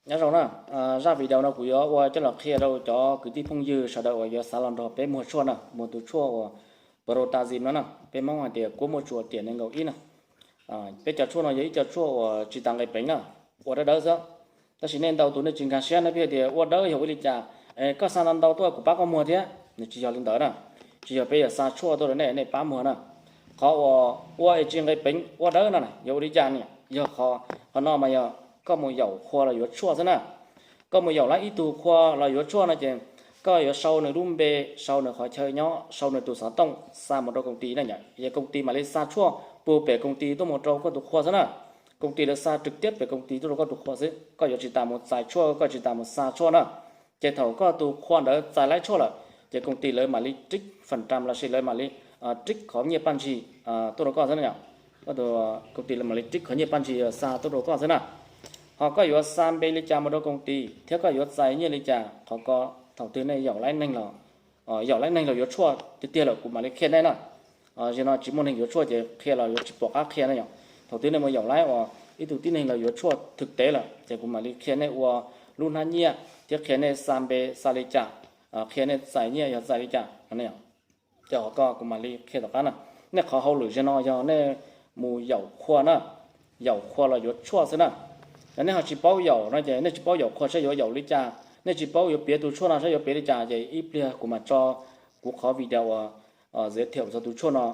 Nyob zoo na, zaj video no kuv yuav ua coj los qhia rau cov kwv tij phooj ywg sawv daws uas yuav xav los nrog peb muag tshuaj na, muag tus tshuaj uas Protazine no na, peb Hmoob hais tias kuab muaj tsuas tiam nees nkaum ib na. Peb cov tshuaj no yog ib co tshuaj uas tsis tas nqe peev na, ua dawb dawb xwb. Tab sis nej ntau tus nej tsis nkag siab, nej pheej tias ua dawb yog ua li cas, koj xa ntau ntau tuaj kuv pab koj muag thiab. Nws tsis yog li ntawd na, tsis yog peb yuav xa tshuaj tuaj rau nej, nej pab muag na. Qhov uas ua es tsis nqe peev ua dawb no yog ua li cas ne? Yog qhov, qhov no mas yog koj mus yaum qhua los yuav tshuaj xwb na. Koj mus yaum lawv ib tug qhua los yuav tshuaj no ces koj yuav sau nws lub npe, sau nws qhov chaw nyob, sau nws tus xov tooj xa mus rau koom ti na yom, es koom ti mam li xa tshuaj puag pem koom ti tuaj mus rau koj tus qhua xwb na. Koom ti lawv xa trực tiếp pem koom ti tuaj rau koj tus qhua xwb, koj yuav tsis tas mus txais tshuaj, koj tsis tas mus xa tshuaj na. Ces thaum koj tus qhua ntawd txais laib tshuaj lawm, ces koom ti lawv mam li trích phần trăm lossis lawv mam li trích qhov nyiaj paj ntsig tuaj rau koj xwb na yom. Koom ti lawv mam li trích qhov nyiaj paj ntsig xa tuaj rau koj xwb na. Ho koj yuav xa npe li cas mus rau koom ti thiab koj yuav txais nyiaj li cas, qhov ko thaum twg nej yaum laib neeg los, yaum laib neeg los yuav tshuaj tiag tiag lawm kuv mam li qhia nej na. Zaum no tsis muaj neeg yuav tshuaj ces qhia los yuav tsis pom qab qhia na yom. Thaum twg nej mus yaum laib uas ib tug tib neeg los yuav tshuaj thực tế lawm ces kuv mam li qhia nej ua lub hnab nyiaj thiab qhia nej xa npe xa li cas, qhia nej txais nyiaj yog txais li cas. Ces qhov ko kuv mam li qhia tom qab na. Nej qhov hauj lwm zaum no yog nej mus yaum qhua na, yaum qhua los yuav tshuaj xwb na. Yog nej ho tsis paub yaum no ces nej tsis paub yaum qhua saib yuav yaum li cas, nej tsis paub yuav piav tus tshuaj no saib yuav piav li cas ces ib pliag kuv mam tso kuv qhov video uas giới thiệu txog tus tshuaj no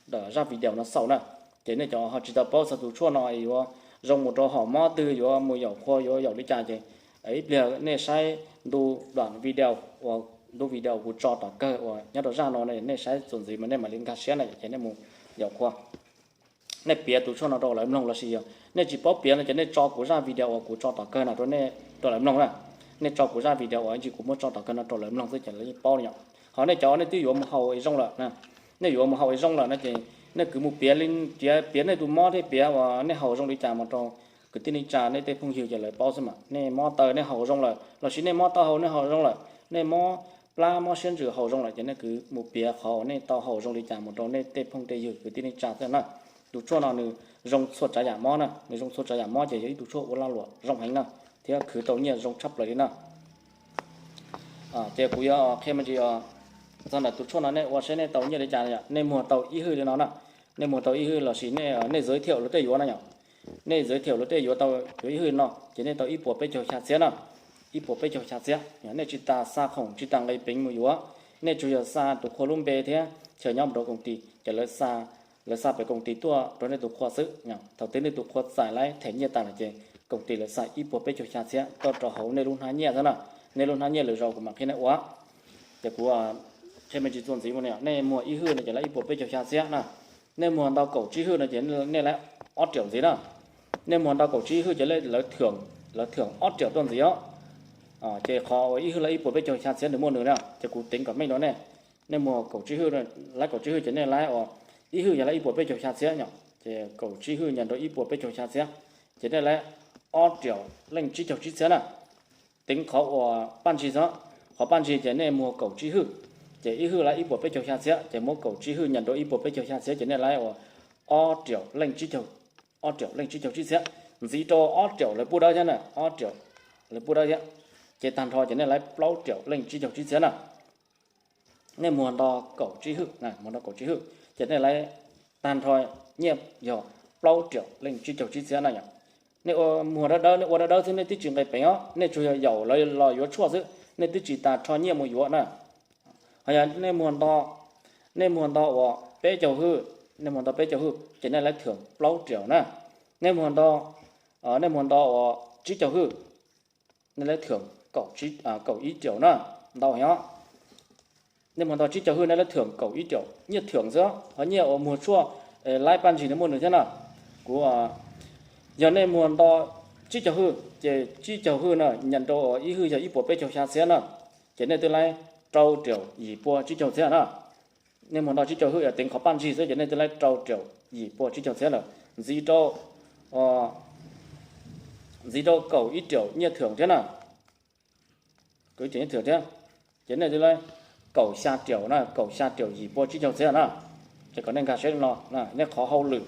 ntawm zaj video no xaus na. Ces nej cov ho tsis tau paub txog tus tshuaj no yuav zoo mus rau hom mob twg, yuav mus yaum qhua yuav yaum li cas ces ib pliag nej saib ntu đoạn video uas ntu video kuv tso tom kawg uas nyob rau zaj no, nej saib txuas ntxiv mas nej mam li nkag siab na ces nej mus yaum qhua. Nej piav tus tshuaj no rau lawv mloog lossis yog nej tsis paub piav no ces nej tso kuv zaj video uas kuv tso tom kawg no rau nej, rau lawv mloog na. Nej tso kuv zaj video uas ib ntsis kuv muab tso tom kawg no rau lawv mloog xwb ces lawv yeej paub li yom. Ho nej cov nej twb yuav mus haus es zoo lawm na, nej yuav mus haus es zoo lawm no ces nej kwv mus piav li, piav nej tus mob thiab piav uas nej haus zoo li cas mus rau kwv tij neej tsa nej tej phooj ywg ces lawv paub xwb mas. Nej mob taw nej haus zoo lawm lossis nej mob taub hau nej haus zoo lawm, nej mob plab mob siab ntsws haus zoo lawm ces nej kwv mus piav qhov uas nej tau haus zoo li cas mus rau nej tej phooj tej ywg kwv tij neej tsa xwb na. Tus tshuaj no nws zoo txhua tsav yam mob na, nws zoo txhua tsav yam mob ces yog ib tug tshuaj ua lag luam zoo heev na, thiab khwv tau nyiaj zoo tshaj plaws li na. Ces kuv yuav qhia me ntsis txog ntawm tus tshuaj no, nej ua saib nej tau nyiaj li cas. Nej muag tau ib hwj li no na, nej muag tau ib hwj lossis nej giới thiệu luag tej yuav na yom. Nej giới thiệu luag tej yuav tau, yuav ib hwj no ces nej tau ib puas peb caug xya txhiab na, ib puas peb caug xya txhiab. Nej tsis tas xa khoom tsis tas nqe peev mus yuav, nej tsuas yog xa tus qhua lub npe thiab chaw nyob mus rau koom ti ces lawv xa pem koom ti tuaj rau nej tus qhua xwb. Thaum twg nej tus qhua txais laib them nyiaj tas lawm ces koom ti lawv xa ib puas peb caug xya txhiab tuaj rau hauv nej lub hnab nyiaj xwb na. Nej lub hnab nyiaj lwm zaus kuv mam qhia nej ua. Ces kuv qhia me ntsis txuas ntxiv mus, nej muag ib hwj no ces lawv ib puas peb caug xya txhiab na. Nej muag ntau kaum tsib hwj no ces nej lawv ob triệu ntxiv na. Nej muag ntau kaum tsib hwj ces lawv thưởng, lawv thưởng ob triệu tuaj ntxiv os. Ces qhov uas ib hwj lawv ib puas peb caug xya txhiab nws muaj nws na, ces kuv tính cov meej rau nej. Nej muag kaum tsib hwj, lawv kaum tsib hwj ces nej lawv ib hwj yog lawv ib puas peb caug xya txhiab yom, ces kaum tsib hwj nyas rau ib puas peb caug xya txhiab, ces nej lawv ob triệu leej tsib caug tsib txhiab na. Tính qhov uas paj ntsig xwb, qhov paj ntsig ces nej muag kaum tsib hwj, ces ib hwj lawv ib puas peb caug xya txhiab, ces muab kaum tsib hwj nyas rau ib puas peb caug xya txhiab ces nej lawv ua ob triệu leej tsib caug, ob triệu leej tsib caug tsib txhiab. Ntxiv rau ob triệu lawv pub dawb thiab na, ob triệu lawv pub dawb thiab, ces tag nrho ces nej lawv plaub triệu leej tsib caug tsib txhiab na. Nej muag nto kaum tsib hwj, muag nto kaum tsib hwj ces nej lawv tag nrho nyiaj yog plaub triệu leej tsib caug tsib txhiab na yom. Nej ua muag dawb dawb, nej ua dawb dawb xwb nej twb tsis nqe peev os, nej tsuas yog yaum lawv los yuav tshuaj xwb, nej twb tsis tas rho nyiaj mus yuav na. Ho yog nej muag nto, nej muag nto uas peb caug hwj, nej muag nto peb caug hwj ces nej lawv thưởng plaub triệu na. Nej muag nto, nej muag nto uas tsib caug hwj, nej lawv thưởng kaum ib triệu na, ntau heev os. Nej muag nto tsib caug hwj nej lawv thưởng kaum ib triệu, nyiaj thưởng xwb, ho nyiaj uas muag tshuaj laib paj ntsig nws muaj nws thiab na. Kuv, yog nej muag nto tsib caug hwj ces tsib caug hwj na nyas rau ib hwj yog ib puas peb caug xya txhiab na, ces nej twb lawv rau triệu yim pua tsib caug txhiab na. Nej muag nto tsib caug hwj yog tính qhov paj ntsig xwb ces nej twb lawv rau triệu yim pua tsib caug txhiab lawm. Ntxiv rau, ntxiv rau kaum ib triệu nyiaj thưởng thiab na, kaum ib triệu nyiaj thưởng thiab, ces nej twb lawv kaum xya triệu na, kaum xya triệu yim pua tsib caug txhiab na. Ces kom nej nkag siab li no, nej qhov hauj lwm,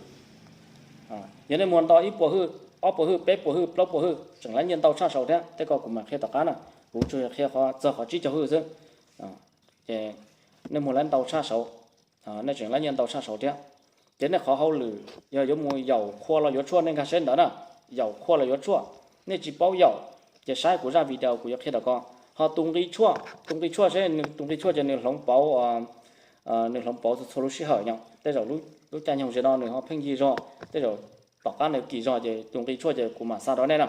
yog nej muag nto ib puas hwj, ob puas hwj, peb puas hwj, plaub puas hwj, tseem lab nyiaj ntau tshaj saud thiab. Tej ko kuv mam qhia tom qab na, kuv tsuas qhia qhov txog qhov tsib caug hwj xwb. Ces nej muag lab ntau tshaj saud, nej tseem lab nyiaj ntau tshaj saud thiab. Ces nej qhov hauj lwm yog yuav mus yaum qhua los yuav tshuaj nej nkag siab ntawd na, yaum qhua los yuav tshuaj. Nej tsis paub yaum ces saib kuv zaj video kuv yuav qhia rau koj. Ho tus nqi tshuaj, tus nqi tshuaj seb, tus nqi tshuaj ces nws hloov pauv, nws hloov pauv txhua lub sij hawm yom. Tej zaum lub caij nyoog ze no nws ho pheej yig zog, tej zaum tom qab nws kim zog ces tus nqi tshuaj ces kuv mam xa rau nej na.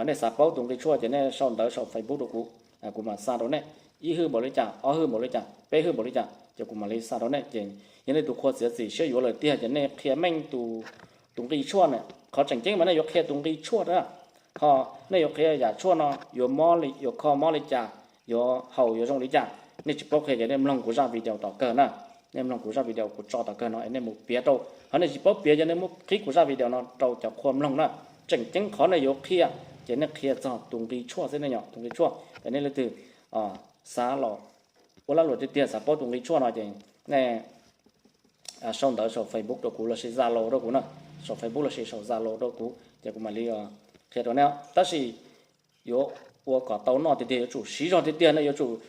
Nej xav paub tus nqi tshuaj ces nej sau ntawv saum Facebook rau kuv, kuv mam xa rau nej. Ib hwj npaum li cas, ob hwj npaum li cas, peb hwj npaum li cas ces kuv mam li xa rau nej. Ces yog nej tus qhua txiav txim siab yuav lawm tiag ces nej qhia meej tus nqi tshuaj na. Qhov tseem ceeb mas nej yuav qhia tus nqi tshuaj na. Ho nej yuav qhia yam tshuaj no yuav mob li, yuav kho mob li cas, yuav haus yuav zoo li cas. Nej tsis paub qhia ces nej mloog kuv zaj video tom kawg na. Nej mloog kuv zaj video kuv tso tom kawg no es nej mus piav rau. Ho nej tsis paub piav ces nej muab qhib kuv zaj video no rau cov qhua mloog na. Tseem ceeb qhov nej yuav qhia ces nej qhia txog tus nqi tshuaj xwb, nej yom, tus nqi tshuaj. Es nej leej twg xav los ua lag luam tiag tiag, xav paub tus nqi tshuaj no ces nej sau ntawv saum Facebook rau kuv lossis Zalo rau kuv na. Saum Facebook lossis saum Zalo rau kuv ces kuv mam li qhia rau nej. Tab sis yuav ua kom tau noj tiag tiag yuav tsum siv zog tiag tiag, nej yuav tsum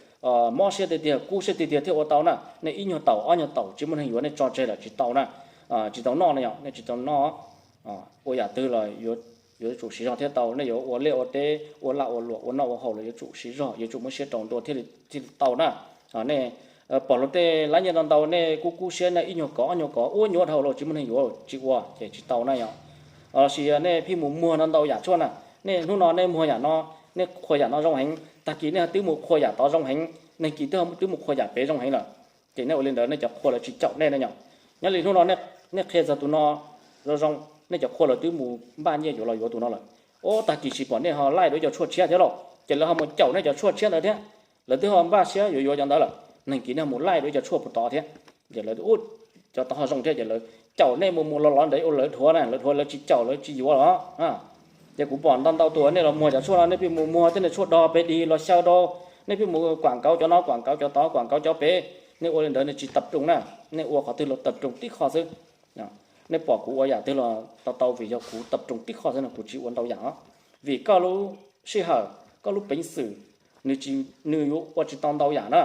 mob siab tiag tiag, kub siab tiag tiag thiaj ua tau na. Nej ib nyuag taum ob nyuag taum tsis muaj neeg yuav nej tso tseg lawm tsis tau na. Tsis tau noj na yom, nej tsis tau noj. Ua yam twg los yuav tsum siv zog thiaj tau. Nej yuav ua liaj ua teb, ua lag ua luam, ua noj ua haus los yuav tsum siv zog, yuav tsum muab siab rau ntua thiaj li tau na. Nej pom luag tej lab nyiaj ntau ntau nej kub kub siab, nej ib nyuag kov ob nyuag kov ua nyuaj dhau los tsis muaj neeg yuav tsis ua ces tsis tau na yom. Lossis nej pheej mus muag ntau ntau yam tshuaj na. Nej hnub no nej muag yam no, nej qhuas yam no zoo heev, tag kis nej twb mus qhuas yam tod zoo heev, neeg kis twb mus qhuas yam pem zoo heev lawm. Ces nej ua li ntawd nej cov qhua lawv tsis caum nej na yom. Nyob li hnub no nej qhia txog tus no zoo zoo, nej cov qhua lawv twb mus npaj nyiaj yuav los yuav tus no lawm. Ua tag kis tsis pom nej ho laij dua cov tshuaj tshiab thiab los ces lawv ho mus caum nej cov tshuaj tshiab ntawd thiab. Lawv twb ho npaj siab yuav yuav cov ntawd lawm, neeg kis nej mus laij dua cov tshuaj puag tod thiab. Ces lawv, cov tod ho zoo thiab ces lawv caum nej mus mus los los ntawd ua lawv dhuav na, lawv dhuav lawv tsis caum lawv tsis yuav los. Ces kuv pom ntau ntau tus nej los muag cov tshuaj no nej pheej mus muag tej niag tshuaj dog pem dig los xyaw rau, nej pheej mus kuam kauv cov no kuam kauv cov tod kuam kauv cov pem. Nej ua li ntawd nej tsis tập trung na, nej ua qhov twg los tập trung tib qho xwb. Nej pom kuv ua yam twg los tau tau vim yog kuv tập trung tib qho xwb no, kuv tsis ua ntau yam os. Vim koj lub sij hawm, koj lub peev xwm, nws yuav ua tsis tau ntau yam na.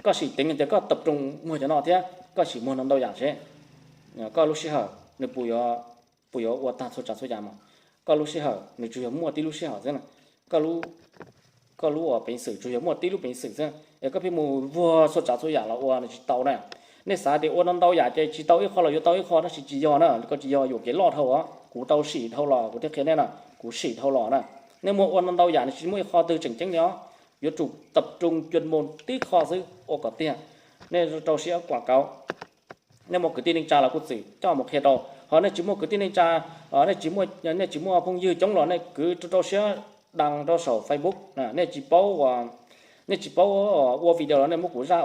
Koj sim teev tias koj tập trung muag cov no thiab koj sim muag ntau ntau yam seb koj lub sij hawm nws puas yuav ua tag txhua tsav txhua yam mas. Koj lub sij hawm nws tsuas yog muaj tib lub sij hawm xwb na. Koj lub peev xwm tsuas yog muaj tib lub peev xwm xwb es koj pheej mus vuag txhua tsav txhua yam los ua nws tsis tau na. Nej xav tias ua ntau ntau yam ces tsis tau ib qho los yuav tau ib qho, tab sis tsis yog na, koj tsis yog yuam kev loj dhau os. Kuv tau sim dhau los kuv thiaj qhia nej na, kuv sim dhau los na. Nej muaj ua ntau ntau yam nws tsis muaj ib qho twg tseem ceeb li os. Yuav tsum tập trung chuyên môn tib qho xwb ua kom tiag. Nej rau siab kuam kauv, nej muaj kwv tij neej tsa los kuj txwm coj mus qhia rau, ho nej tsis muaj kwv tij neej tsa, nej tsis muaj, nej tsis muaj phooj ywg coob los nej kwv rau rau siab đăng rau saum Facebook. Nej tsis paub, nej tsis paub ua video los nej muab kuv zaj,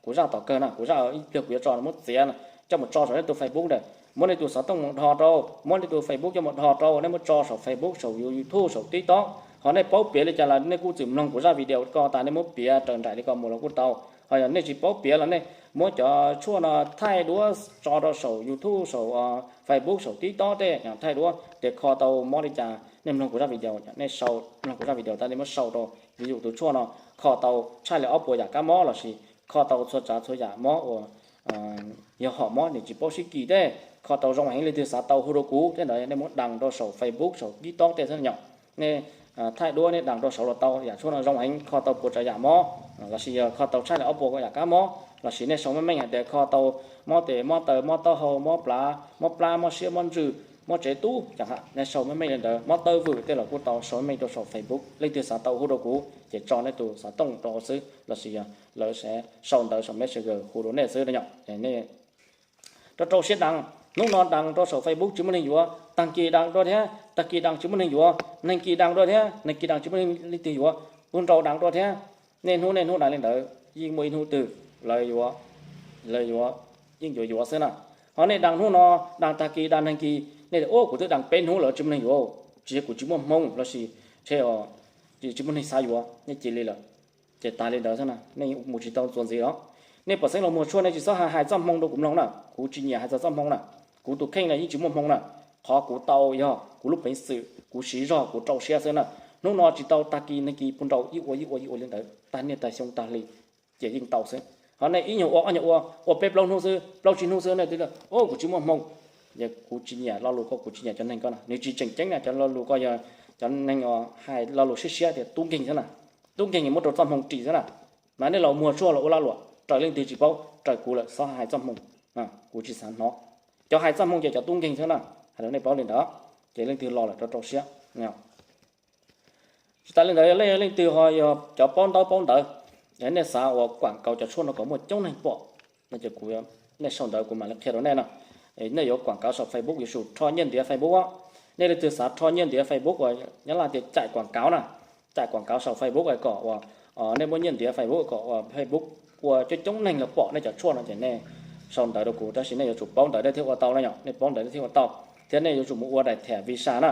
kuv zaj tom kawg na, kuv zaj ib pliag kuv yuav tso muab txiav coj mus tso saum nej tus Facebook ntawd, muab nej tus xov tooj mus dhos rau, muab nej tus Facebook coj mus dhos rau, nej muab tso saum Facebook, saum YouTube, saum TikTok. Ho nej paub piav li cas los nej kuj txwm mloog kuv zaj video ko tas nej muab piav raws nraim li ko mus los kuj tau. Ho yog nej tsis paub piav los nej muab cov tshuaj no thaij duab tso rau saum YouTube, saum Facebook, saum TikTok tej, thaij duab tias kho tau mob li cas, nej mloog kuv zaj video, nej sau, mloog kuv zaj video tas nej muab sau rau, ví dụ tus tshuaj no kho tau tshaj li ob puas yam kab mob lossis kho tau txhua tsav txhua yam mob uas yog hom mob nws tsis paub sib kis tej, kho tau zoo heev, leej twg xav tau hu rau kuv tej ntawd nej muab đăng rau saum Facebook, saum TikTok tej xwb yom. Nej thaij duab nej đăng rau saud los tau, yam tshuaj no zoo heev, kho tau puas tsav yam mob, lossis yog kho tau tshaj li ob puas yam kab mob, lossis nej sau meej meej hais tias kho tau mob tes mob taw, mob taub hau, mob plab, mob plab, mob siab, mob ntsws, mob tsev tub, nej sau meej meej li ntawd, mob tawb vwm tej los kuj tau, sau meej meej rau saum Facebook. Leej twg xav tau hu rau kuv ces tso nej tus xov tooj rau xwb, lossis yog lawv sau ntawv saum Messenger hu rau nej xwb yom. Rau rau siab đăng, hnub no đăng rau saum Facebook tsis muaj neeg yuav, tag kis đăng dua thiab, tag kis đăng tsis muaj neeg yuav, neeg kis đăng dua thiab, neeg kis đăng tsis muaj leej twg yuav, ua nrau đăng dua thiab. Niaj hnub niaj hnub đăng li ntawd yeej muaj ib hnub twg lawv yuav, lawv yuav, yeej yuav yuav xwb na. Ho nej đăng hnub no, đăng tag kis, đăng neeg kis, nej tias ua kuv twb đăng peb hnub lawm tsis muaj neeg yuav, tsis yog kuv tsis muaj hmoo lossis tsis muaj neeg xav yuav, nej cia li lawm. Ces tas li ntawd xwb na, nej mus tsis tau txuas ntxiv os. Nej pom xeeb los muag tshuaj nej tsis txhob hais txoj hmoo rau kuv mloog na, kuv tsis nyiam hais txog txoj hmoo na. Kuv tus kheej los yeej tsis muaj hmoo na. Qhov kuv tau yog kuv lub peev xwm, kuv siv zog, kuv rau siab xwb na. Hnub no tsis tau, tag kis nag kis puag nraud yeej ua yeej ua yeej ua li ntawd, tag niaj tag xyoo tag hli ces yeej tau xwb. Ho nej ib nyuag ua ob nyuag ua, ua peb plaub hnub xwb, plaub tsib hnub xwb nej twb tias kuv tsis muaj hmoo. Yog kuv tsis nyiam lo lus koj, kuv tsis nyiam cov neeg ko na, nws tsis tseem ceeb na. Cov lo lus ko yog cov neeg hais lo lus siab siab tias tub nkeeg xwb na, tub nkeeg muab rau txoj hmoo ris xwb na. Mas nej los muag tshuaj los ua lag luam raws leej twg tsis paub, raws kuv lawm, txhob hais txoj hmoo, kuv tsis xav hnov. Cov hais txoj hmoo ces cov tub nkeeg xwb na, hais rau nej paub li ntawd, ces leej twg los lawm rau rau siab. Tsis tas li ntawd, leej twg ho yog cov paub ntaub paub ntawv, nej xav ua kuam kauv cov tshuaj no kom muaj coob neeg pom no ces kuv, nej sau ntawv kuv mam li qhia rau nej no. Nej yuav kuam kauv saum Facebook yuav tsum rho nyiaj ntiav Facebook. Nej leej twg xav rho nyiaj ntiav Facebook uas nyob laj tias caim kuam kauv na, caim kuam kauv saum Facebook kom uas nej muaj nyiaj ntiav Facebook kom uas Facebook ua coob coob neeg los pom nej cov tshuaj no ces nej sau ntawv rau kuv, tab sis nej yuav tsum paub ntawv nej thiaj ua tau na yom, nej paub ntawv nej thiaj ua tau, thiab nej yuav tsum mus ua daim thẻ Visa na.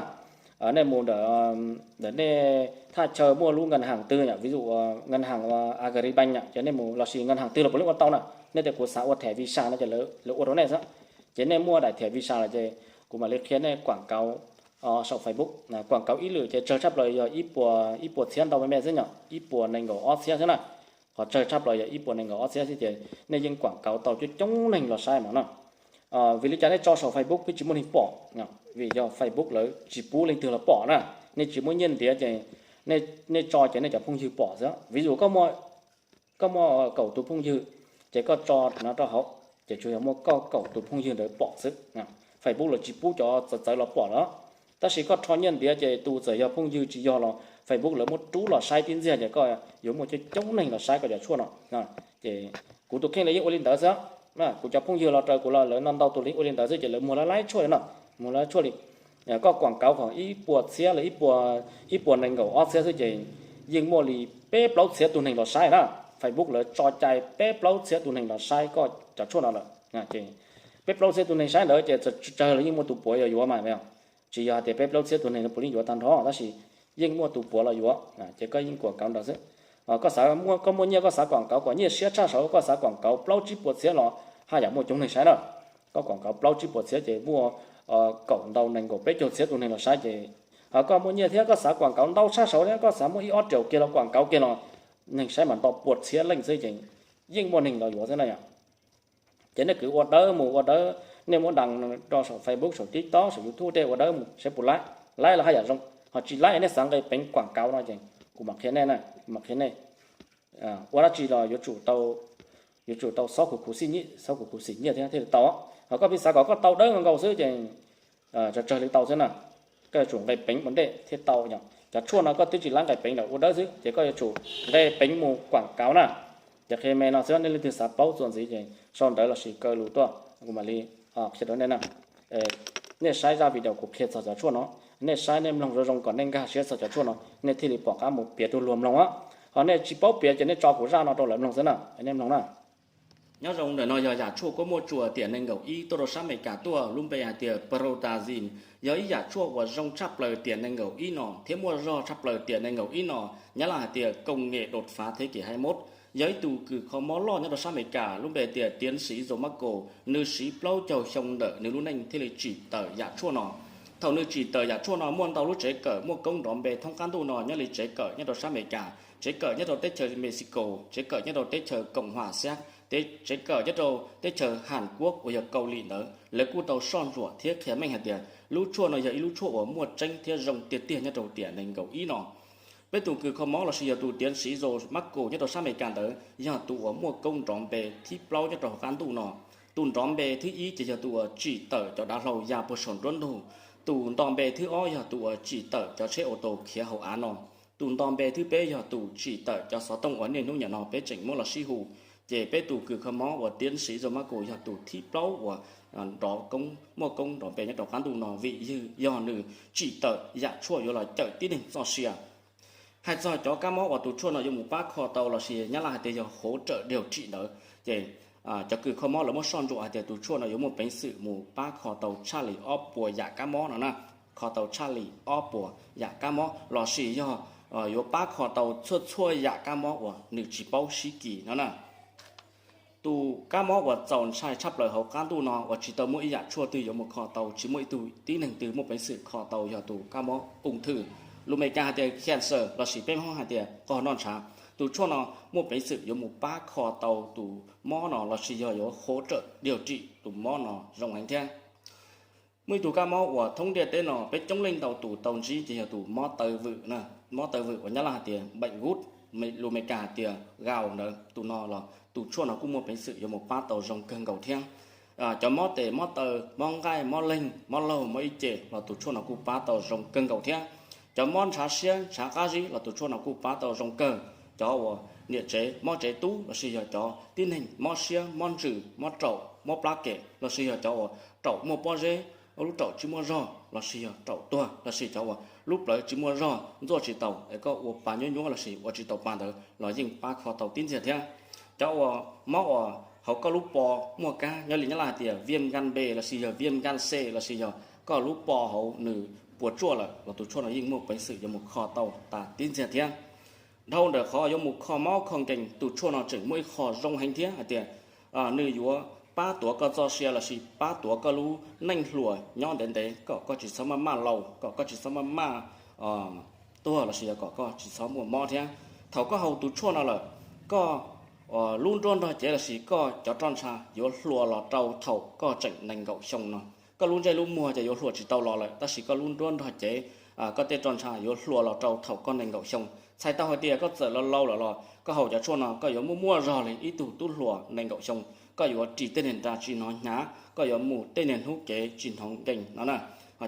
Nej mus ntawm, ntawm nej thaj chaw muaj lub ngân hàng twg yom, ví dụ ngân hàng Agribank yom, ces nej mus, lossis ngân hàng twg los puav leej ua tau na. Nej tias kuv xav ua thẻ Visa no ces lawv ua rau nej xwb. Ces nej muaj daim thẻ Visa lawm ces kuv mam li qhia nej kuam kauv saum Facebook. Kuam kauv ib lwm ces tsawg tshaj plaws yog ib puas, ib puas txhiab ntau me me xwb yom, ib puas nees nkaum ob txhiab xwb na. Qhov tsawg tshaj plaws yog ib puas nees nkaum ob txhiab xwb ces nej yeej kuam kauv tau coob coob neeg los saib mas no. Vim li cas nej tso saum Facebook pheej tsis muaj neeg pom? Vim yog Facebook lawv tsis pub leej twg los pom na. Nej tsis muaj nyiaj ntiav ces nej tso ces nej cov phooj ywg pom xwb. Ví dụ koj muaj kaum tus phooj ywg, ces koj tso no rau hauv, ces tsuas yog muaj koj kaum tus phooj ywg ntawd pom xwb. Facebook lawv tsis pub cov txawv txawv los pom lawm. Tab sis koj rho nyiaj ntiav ces tus txawm yog phooj ywg tsis yog los Facebook lawv muab rub los saib tib ntxiag ces koj yuav muaj coob coob neeg los saib koj cov tshuaj no. Ces kuv tus kheej los yeej ua li ntawd xwb. Kuv cov phooj ywg los raws kuv los lawv no ntau tus los yeej ua li ntawd xwb ces lawv muag lawv laib tshuaj li no, muag lawv laib tshuaj li. Koj kuam kauv khoom ib puas txhiab los ib puas nees nkaum ob txhiab xwb ces yeej muaj li peb plaub txhiab tus neeg los saib na. Facebook lawv tso cai peb plaub txhiab tus neeg los saib koj cov tshuaj no lawm. Peb plaub txhiab tus neeg saib ntawd ces tsawg los yeej muaj tus puav los yuav mas. Tsis yog hais tias peb plaub txhiab tus neeg puav leej yuav tag nrho, tab sis yeej muaj tus puav los yuav. Ces koj yeej kuam kauv ntawd xwb. Koj xav, koj muaj nyiaj koj xav kuam kauv kom nyiaj siab tshaj saud, koj xav kuam kauv plaub tsib puas txhiab los haj yam muaj coob neeg saib na. Koj kuam kauv plaub tsib puas txhiab ces muaj kaum ntau nees nkaum peb caug txhiab tus neeg los saib ces, koj muaj nyiaj thiab koj xav kuam kauv ntau tshaj saud thiab koj xav muaj ib ob triệu kiag los kuam kauv kiag los neeg saib mas ntau pua txhiab leej xwb ces yeej muaj neeg los yuav xwb na yom. Ces nej kwv ua dawb mus ua dawb, nej muab đăng rau saum Facebook, saum TikTok, saum YouTube, tej ua dawb mus saib puas laib. Laib los haj yam zoo, ho tsis laib nej xav nqe peev kuam kauv no ces kuv mam qhia nej na, kuv mam qhia nej. Ua dab tsi los yuav tsum tau xob khuv khuv xim nyiaj, xob khuv khuv xim nyiaj thiab thiaj li tau. Ho koj pheej xav kom koj tau dawb nkaus xwb ces tsawg tsawg li tau xwb na. Koj yuav tsum nqe peev ua ntej thiaj tau yom. Cov tshuaj no koj twb tsis laib nqe peev lawm, ua dawb xwb ces koj yuav tsum nqe peev mus kuam kauv na. Ces qhia me no xwb, nej leej twg xav paub txuas ntxiv ces sau ntawv lossis kaw lus tuaj kuv mam li qhia rau nej na. Nej saib zaj video kuv qhia txog cov tshuaj no, nej saib nej mloog zoo zoo kom nej nkag siab txog cov tshuaj no nej thiaj li pom qab mus piav rau luag mloog. Ho nej tsis paub piav ces nej tso kuv zaj no rau lawv mloog xwb na, nej mloog na. Nyob zoo, ntawm no yog yam tshuaj kuab muaj tsuas tiam nees nkaum ib tuaj rau sab Amelikas tuaj, lub npe hais tias Protandim, yog ib yam tshuaj uas zoo tshaj plaws tiam nees nkaum ib no thiab muaj zog tshaj plaws tiam nees nkaum ib no. Nyab Laj hais tias công nghệ đột phá thế kỷ hai mươi mốt. Yog ib tug kws kho mob loj nyob rau sab Amelikas, lub npe tias tiến sĩ Joe Marco, nws siv plaub caug xyoo ntawm nws lub neej thiaj li tsim tawm yam tshuaj no. Thaum nws tsim tawm yam tshuaj no muaj ntau lub tsev kawm muaj koob nrov npe thoob qab ntuj no, nyob li tsev kawm nyob rau sab Amelikas, tsev kawm nyob rau teb chaws Mexico, tsev kawm nyob rau teb chaws Cộng hòa Séc, tsev kawm nyob rau teb chaws Hàn Quốc uas yog Kaus Lim ntawd, lawv kuj tau soj ntsuam thiab qhia meej hais tias lub tshuaj no yog ib lub tshuaj uas muaj tseeb thiab zoo tiag tiag nyob rau tiam nees nkaum ib no. Peb tus kws kho mob lossis yog tus tiến sĩ Joe Marco nyob rau sab Amelikas ntawd yog tus uas muaj koob nrov npe thib plaub nyob rau hauv qab ntuj no. Tus nrov npe thib ib ces yog tus uas tsim tawm cov dav hlau ya puag saum nruab ntug. Tus nto npe thib ob yog tus uas tsim tawm cov tsheb auto khiav hauv av no. Tus nto npe thib peb yog tus tsim tawm cov xov tooj uas niaj hnub nim no peb tseem muab los sib hu. Ces peb tus kws kho mob uas tiến sĩ Joe Marco yog tus thib plaub uas nrov koob, muaj koob nrov npe nyob rau qab ntuj no vim yog nws tsim tawm yam tshuaj yuav los cawm tib neeg txoj sia. Hais txog cov kab mob uas tus tshuaj no yuav mus pab kho tau lossis Nyab Laj hais tias yog hỗ trợ điều trị ntawd, ces cov kws kho mob lawv muab soj ntsuam hais tias tus tshuaj no yuav muaj peev xwm mus pab kho tau tshaj li ob puas yam kab mob no na, kho tau tshaj li ob puas yam kab mob lossis yog yuav pab kho tau txhua txhua yam kab mob uas nws tsis paub sib kis no na. Tus kab mob uas txaus ntshai tshaj plaws hauv qab ntuj no uas tsis tau muaj ib yam tshuaj twg yuav mus kho tau, tsis muaj ib tug tib neeg twg muaj peev xwm kho tau yog tus kab mob ung thư. Lus Amelikas hais tias cancer lossis peb Hmoob hais tias qog noj ntshav. Tus tshuaj no muaj peev xwm yuav mus pab kho tau tus mob no lossis yog yuav hỗ trợ điều trị tus mob no zoo heev thiab. Muaj ib tug kab mob uas thoob ntiaj teb no peb coob leej ntau tus tau ntsib ces yog tus mob taw vwm, mob taw vwm uas Nyab Laj hais tias bệnh gút, lus Amelikas hais tias gout ntawd. Tus no los tus tshuaj no kuj muaj peev xwm yuav mus pab tau zoo kawg nkaus thiab. Cov mob tes mob taw, mob nqaij mob leeg, mob laug mob ib ce los tus tshuaj no kuj pab tau zoo kawg nkaus thiab. Cov mob ntshav siab ntshav qab zib los tus tshuaj no kuj pab tau zoo kawg. Cov uas niam tsev mob tsev tub lossis yog cov tib neeg mob siab mob ntsws mob raum mob plab kem lossis yog cov uas raum muaj pob zeb, lub raum tsis muaj zog lossis yog raum tuag lossis cov uas lub plawv tsis muaj zog ntxuaj tsis taus es koj ua pa nyuab nyuab lossis ua tsis tau pa ntawd los yeej pab kho tau tib ntxiag thiab. Cov uas mob uas hauv koj lub pos muaj kab, nyob li Nyab Laj hais tias viêm gan B lossis yog viêm gan C lossis yog koj lub pos hauv nws puas tsuaj lawm los tus tshuaj no yeej muaj peev xwm yuav mus kho tau tas tib ntxiag thiab. Dhau ntawm qhov yuav mus kho mob kho nkees, tus tshuaj no tseem muaj ib qho zoo heev thiab hais tias nws yuav pab tuav koj txoj sia lossis pab tuav koj lub neej hluas nyob ntev ntev kom koj tsis txhob maj maj laus, kom koj tsis txhob maj maj tuag lossis yog kom koj tsis txhob muaj mob thiab. Thaum koj haus tus tshuaj no lawm, koj lub nruab nrog cev lossis koj cov roj ntsha yuav hluas los rau thaum koj tseem nees nkaum xyoo no. Koj lub ntsej lub muag ces yuav hluas tsis tau los lawm tab sis koj lub nruab nrog cev, koj tej roj ntsha yuav hluas los rau thaum koj nees nkaum xyoo. Txhais tau hais tias koj txawm laus laus lawm los koj haus cov tshuaj no koj yuav muaj muaj zog li ib tug tub hluas nees nkaum xyoo. Koj yuav ris tej niag nra tsis hnov hnyav, koj yuav mus tej niag hnub kev tsis hnov nkees no na.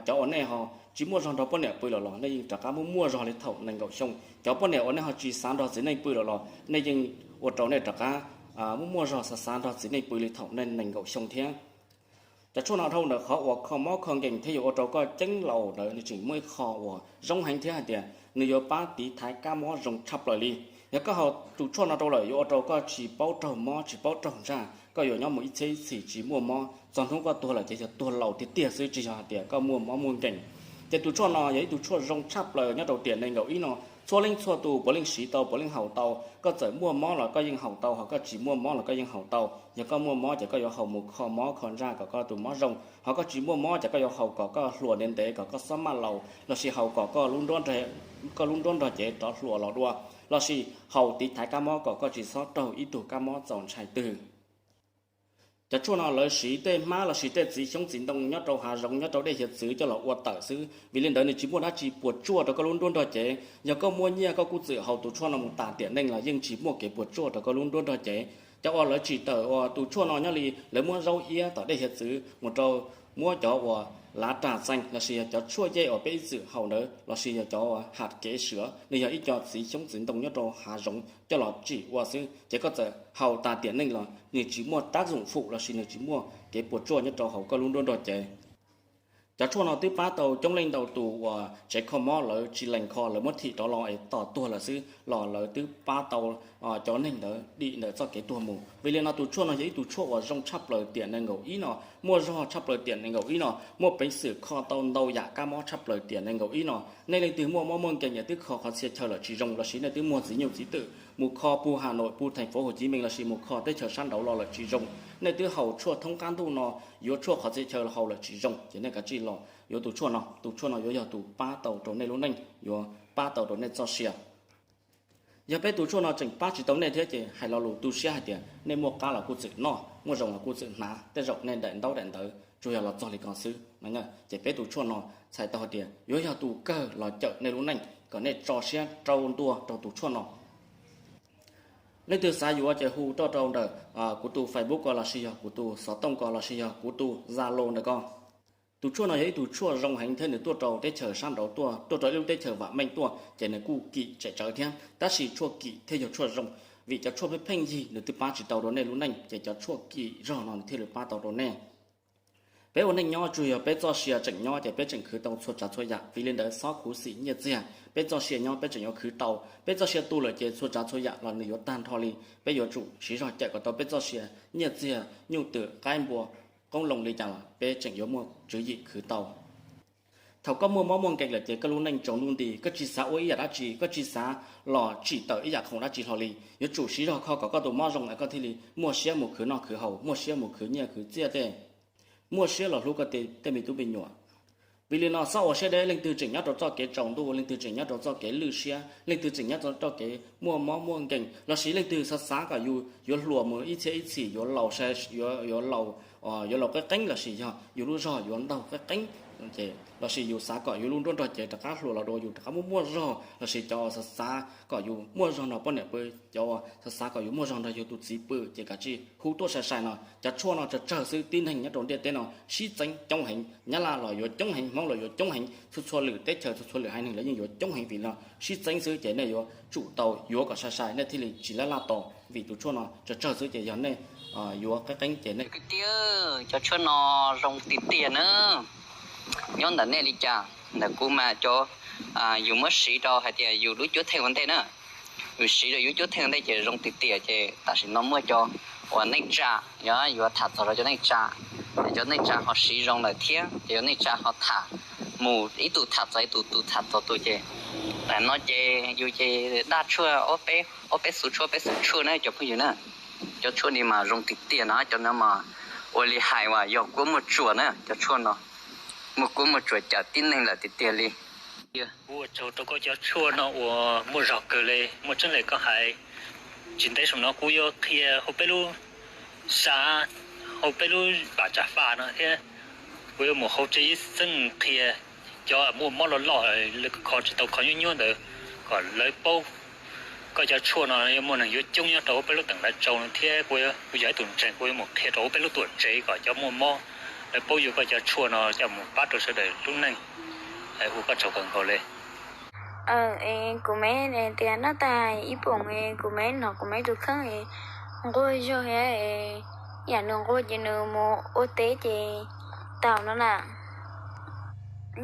Cov uas nej ho tsis muaj zog nrog poj niam pw lawm los nej yeej rov qab muaj muaj zog li thaum nees nkaum xyoo. Cov poj niam uas nej ho tsis xav nrog txiv neej pw lawm los nej yeej ua rau nej rov qab muaj muaj zog xav xav nrog txiv neej pw li thaum nej nees nkaum xyoo thiab. Cov tshuaj no dhau ntawm qhov uas kho mob kho nkees thiab yuav ua rau koj ceeb laus ntawd nws tseem muaj ib qho uas zoo heev thiab hais tias nws yuav pab tiv thaiv kab mob zoo tshaj plaws li. Yog koj haus tus tshuaj no rau lawm yuav ua rau koj tsis paub raug mob tsis paub raug ntsaj, koj yuav nyob mus ib txhiab ib txhis tsis muaj mob, txog hnub koj tuag lawm ces yog tuag laus tiag tiag xwb tsis yog hais tias koj muaj mob muaj nkees. Ces tus tshuaj no yog ib tug tshuaj zoo tshaj plaws nyob rau tiam nees nkaum ib no, txhua leej txhua tus puav leej siv tau puav leej haus tau. Koj txawm muaj mob los koj yeej haus tau, ho koj tsis muaj mob los koj yeej haus tau. Yog koj muaj mob ces koj yuav haus mus kho mob kho ntsaj kom koj tus mob zoo, ho koj tsis muaj mob ces koj yuav haus kom koj hluas ntev ntev kom koj txhob maj laus lossis haus kom koj lub nruab nrog cev rov hluas los dua, lossis haus tiv thaiv kab mob kom koj tsis txhob raug ib tug kab mob txaus ntshai twg. Cov tshuaj no lawv siv tej hmab lossis tej txiv xyoob txiv ntoo nyob rau hav zoov nyob rau dej hiav txwv coj los ua tawm xwb, vim li ntawd nws tsis muaj dab tsi puas tsuaj rau koj lub nruab nrog cev. Yog koj muaj nyiaj koj kuj txwm haus tus tshuaj no mus tas tiam neej los yeej tsis muaj kev puas tsuaj rau koj lub nruab nrog cev. Cov uas lawv tsim tawm uas tus tshuaj no nyob li lawv muab zaub iab tom dej hiav txwv mus rau, muab cov uas lav ras txees lossis yog cov tshuaj yej uas peb ib txwm haus ntawd lossis yog cov uas ham kev swam, nws yog ib co txiv xyoob txiv ntoo nyob rau hav zoov coj los tsim ua xwb, ces koj txawm haus tas tiam neej los nws tsis muaj tab zoom fum lossis nws tsis muaj kev puas tsuaj nyob rau hauv koj lub nruab nrog cev. Cov tshuaj no twb pab tau coob leej ntau tus uas tsev kho mob lawv tsis lees kho lawv muab thim rov los es tos tuag lawm xwb los lawv twb pab tau cov neeg ntawd dim ntawm txoj kev tuag mus. Vim li no tus tshuaj no yog ib tug tshuaj uas zoo tshaj plaws tiam nees nkaum ib no, muaj zog tshaj plaws tiam nees nkaum ib no, muaj peev xwm kho tau ntau yam kab mob tshaj plaws tiam nees nkaum ib no. Nej leej twg muaj mob muaj nkees es twb kho qhov txhia chaw lawm tsis zoo lossis nej twb muag txiv nyuj txiv twm mus kho pug Hà Nội pug thành phố Hồ Chí Minh lossis mus kho teb chaws sab nraud los lawm tsis zoo, nej twb haus tshuaj thoob qab ntuj no yuav tshuaj qhov txhia chaw los haus lawm tsis zoo ces nej kav tsij los yuav tus tshuaj no. Tus tshuaj no yuav yog tus pab tau rau nej lub neej, yuav pab tau rau nej txoj sia. Yog peb tus tshuaj no tseem pab tsis tau nej thiab ces hais lo lus tu siab hais tias nej muaj qab los kuj txwm noj, muaj zoo los kuj txwm hnav, tej zaum nej daim ntaub daim ntawv tsuas yog los txog li ko xwb. Ces peb tus tshuaj no txhais tau hais tias yuav yog tus kawg los cawm nej lub neej kom nej tso siab rau ntua rau tus tshuaj no. Leej twg xav yuav ces hu tuaj rau ntawm kuv tus Facebook ko lossis yog kuv tus xov tooj ko lossis yog kuv tus Zalo ntawm ko. Tus tshuaj no yog ib tug tshuaj zoo heev thiab nws tuaj rau teb chaws sab nraud tuaj, tuaj rau ib lub teb chaws vam meej tuaj ces nws kuj kim tsem tsawv thiab, tab sis tshuaj kim thiaj yog tshuaj zoo, vim cov tshuaj pheej pheej yig nws twb pab tsis tau rau nej lub neej ces cov tshuaj kim zog no nws thiaj li pab tau rau nej. Peb ua neej nyob tsuas yog peb txoj sia tseem nyob ces peb tseem khwv tau txhua tsav txhua yam, vim li ntawd txhob khuv xim nyiaj txiag, peb txoj sia nyob peb tseem yuav khwv tau, peb txoj sia tu lawm ces txhua tsav txhua yam los nws yuav tag nrho li. Peb yuav tsum siv zog cawm kom tau peb txoj sia, nyiaj txiag nyuj twm qaib npua qoob loo li cas los peb tseem yuav muaj tswv yim khwv tau. Thaum koj muaj mob muaj nkeeg lawm ces koj lub neej tsaus ntuj nti, koj tsis xav ua ib yam dab tsi, koj tsis xav los tsim tawm ib yam khoom dab tsi hlo li. Yuav tsum siv zog kho kom koj tus mob zoo es koj thiaj li muaj siab mus khwv noj khwv haus, muaj siab mus khwv nyiaj khwv txiaj tej, muaj siab los hlub koj tej me tub me nyuam. Vim li no xob ua siab deb, leej twg tseem nyob rau txoj kev tsaus ntuj, leej twg tseem nyob rau txoj kev lwj siab, leej twg tseem nyob rau txoj kev muaj mob muaj nkeeg, lossis leej twg xav xav kom yus yuav hluas mus ib txhiab ib txhis, yuav laus, yuav laus, yuav laus qeeb qeeb, lossis yog yus lub zog yuav ntaug qeeb qeeb, lossis yus xav kom yus lub nruab nrog cev rov qab hluas los dua yus rov qab muaj muaj zog, lossis cov uas xav xav kom yus muaj zog nrog poj niam pw, cov uas xav xav kom yus muaj zog nrog yus tus txiv pw, ces kav tsij hu tuaj sai sai no. Cov tshuaj no tsawg tsawg xwb, tib neeg nyob rau ntiaj teb no sib txeeb coob heev, Nyab Laj los yuav coob heev, Hmoob los yuav coob heev, txhua txhua lwm teb chaws txhua txhua lwm haiv neeg los yeej yuav coob heev, vim no sib txeeb xwb ces nej yuav tsum tau yuav kom sai sai nej thiaj li tsis laj laj tos, vim tus tshuaj no tsawg tsawg xwb ces yog nej yuav qeeb qeeb ces nej. Kwv tij, cov tshuaj no zoo tiag tiag na. Nyob ntawm nej li cas, ntawm kuv mas cov yus muab siv rau hais tias yus lub cuab theej ua ntej na, yus siv rau yus cuab theej ua ntej ces zoo tiag tiag. Ces tam sim no muaj cov uas neej tsa, yog yuav tham txog rau cov neej tsa, cov neej tsa ho siv zoo lawm thiab ces cov neej tsa ho tham mus ib tug tham txog ib tug, tus tham txog tus ces, tam no ces yus ces daj tshuaj, ob peb xu tshuaj, peb xu tshuaj na cov phooj ywg na. Cov tshuaj ni mas zoo tiag tiag no, cov no mas ua li hais uas yog kuab muaj tsuas na, cov tshuaj no muaj kuab muaj tsuas cawm tib neeg lawm tiag tiag li. Kuv ua tsaug rau koj cov tshuaj no uas muaj zog kawg li, muaj tseeb li koj hais. Tsis ntev saum no kuv yuav qhia hauv peb lub xav, hauv peb lub pas tsa faj no thiab kuv yuav mus hauv tsev ib xeeb qhia cov muaj mob loj loj, lawv kho tsis tau kho nyuaj nyuaj ntawd kom lawv paub. Koj cov tshuaj no yuav muaj neeg yuav coob nyob rau hauv peb lub teem Lav Tsau no thiab kuv, kuv yog ib tug ntseeg, kuv yuav mus qhia rau hauv peb lub tuam tsev kom cov muaj mob lawv paub yuav koj cov tshuaj no coj mus pab rau sawv daws lub neej. Ua koj tsaug kawg nkaus li. Es kuv me tias noj tag ib poom, kuv me hnov kuv me tus kheej nquag zog thiab, yam nws nquag ces nws mus ua teb ces tau no na.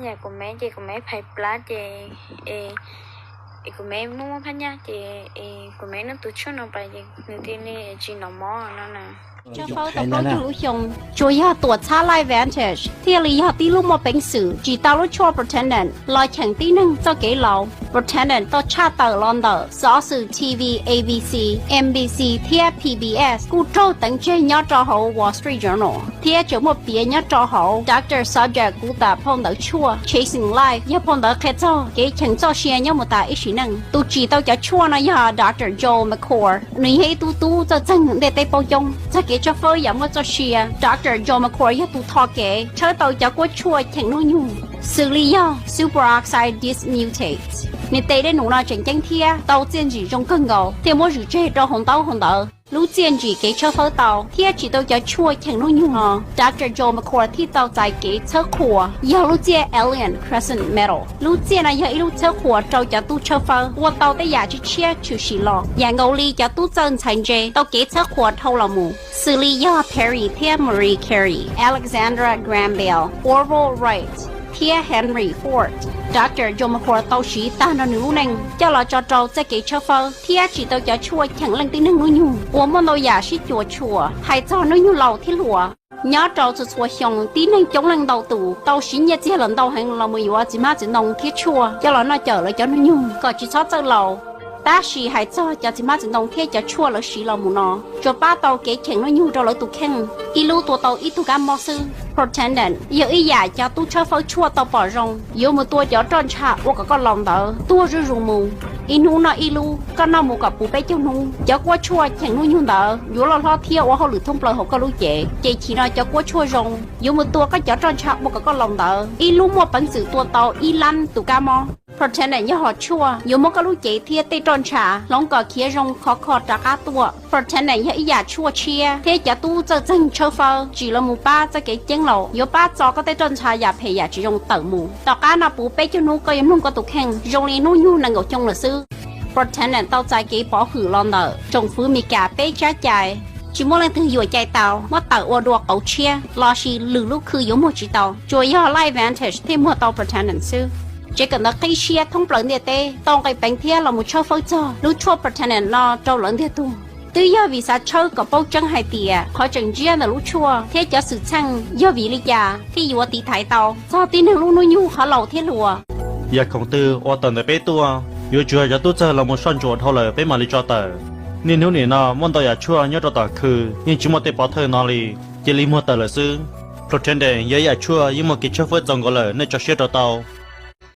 Yam kuv me ces kuv me phais plab ces, es kuv me muaj muaj phab nyaj ces, es kuv me noj tus tshuaj no pais ces nws thiaj li tsis hnov mob no na. Tshawb fawb tau plaub caug lub xyoo, tsuas yog tuam txhab Life Vantage thiaj li yog tib lub muaj peev xwm tsim tau lub tshuaj Protandim los cheem tib neeg txoj kev laus. Protandim tau tshaj tawm los ntawm xov xwm T V A B C, N B C thiab P B S, kuj raug teev tseg nyob rau hauv Wall Street Journal thiab tseem muaj piav nyob rau hauv Doctor Sajid Gupta phau ntawv tshuaj Chasing Life, yog phau ntawv qhia txog kev cheem txoj sia nyob mus tas ib sim neej. Tus tsim tau cov tshuaj no yog Doctor Joel McCord, nws yog ib tug tub txawj txeeg ntiaj teb paub coob txog kev tshawb fawb yam muaj txoj sia. Doctor Joel McCord yog tus tho kev tshawb tau cov kuab tshuaj cheem hnub nyoog, xws li yog superoxide dismutase. Nws tes dej num no tseem ceeb thiab tau txiaj ntsim zoo kawg nkaus thiaj muab zwm tseg rau hauv ntaub hauv ntawv. Lub txiaj ntsim kev tshawb fawb tau thiab tsim tau cov tshuaj cheem hnub nyoog no, Doctor Joel McCord thiaj tau txais kev txhawb qhuas yog lub txiaj Alien Crescent Medal. Lub txiaj no yog ib lub txhawb qhuas rau cov tub tshawb fawb ua tau tej yam tshiab tshiab tshwm sim los, yam nkaus li cov tub txawj ntxhais ntse tau kev txhawb qhuas dhau los mus, xws li yog Perry thiab Marie Curie, Alexandra Graham Bell, Orville Wright, thiab Henry Ford. Doctor Joel McCord tau siv tag nrho nws lub neej coj los tso rau txoj kev tshawb fawb thiab tsim tau cov tshuaj cheem leej tib neeg hnub nyoog uas muaj ntau yam sib cuam tshuam hais txog hnub nyoog laus thiab hluas. Nyob rau txhua txhua xyoo, tib neeg coob leej ntau tus tau siv nyiaj txiag los ntau heev los mus yuav txiv hmab txiv ntoo thiab tshuaj coj los noj cawm lawv cov hnub nyoog kom tsis txhob txawj laus. Tab sis hais txog cov txiv hmab txiv ntoo thiab cov tshuaj lawv siv los mus no, tsuas pab tau kev cheem hnub nyoog rau lawv tus kheej, ib lub tua tau ib tug kab mob xwb. Protandim yog ib yam cov tub tshawb fawb tshuaj tau pom zoo yuav mus tua cov roj ntsha ua kom koj laus ntawd tuag zuj zus mus. Ib hnub noj ib lub, koj noj mus kom puv peb caug hnub. Cov kuab tshuaj cheem hnub nyoog ntawd yuav loj hlob thiab ua hauj lwm thoob plaws hauv koj lub cev, ces chim no cov kuab tshuaj zoo yuav mus tua koj cov roj ntsha ua kom koj laus ntawd ib lub muaj peev xwm tua tau ib lab tus kab mob. Protandim yog hom tshuaj yuav muab koj lub cev thiab tej roj ntsha hloov kom khiav zoo khov kho rov qab tuaj. Protandim yog ib yam tshuaj tshiab thiab cov tub txawj txeeg tshawb fawb tsim los mus pab txoj kev ceeb laus yuav pab txo koj tej roj ntsha yam phem yam tsis zoo tawm mus. Tom qab no puv peb caug hnub koj yuav mloog koj tus kheej zoo li hnub nyoog nees nkaum xyoo lawm xwb. Protandim tau txais kev pov hwm los ntawm tsoom fwv Mes Kas peb tsab cai. Tsis muaj leej twg yuam cai tau muab tawm ua dua qauv tshiab lossis lwm lub khw yuav muag tsis tau, tsuas yog Life Vantage thiaj muag tau Protandim xwb. Tsev kawm ntawv qib siab thoob plaws ntiaj teb tau nqe peev thiab los mus tshawb fawb txog lub tshuaj Protandim no rau lawv ntiag tug. Twb yog vim xav tshawb kom paub tseeb hais tias qhov tseem ntsiab ntawm lub tshuaj thiab cov xwm txheej yog vim li cas thiaj yuav tiv thaiv tau txog tib neeg lub hnub nyoog qhov laus thiab hluas. Yam khoom twg uas tawm ntawm peb tuaj, yuav tsum yog cov tub txawg los mus soj ntsuam dhau lawm peb mam li tso tawm. Niaj hnub nim no muaj ntau yam tshuaj nyob rau tom khw yeej tsis muaj tej pov thawj no li, cia li muag tawm lawm xwb. Plhu Thee Dees yog ib yam tshuaj yeej muaj kev tshawb fawb txaus nkaus lawm, nej tso siab rau tau.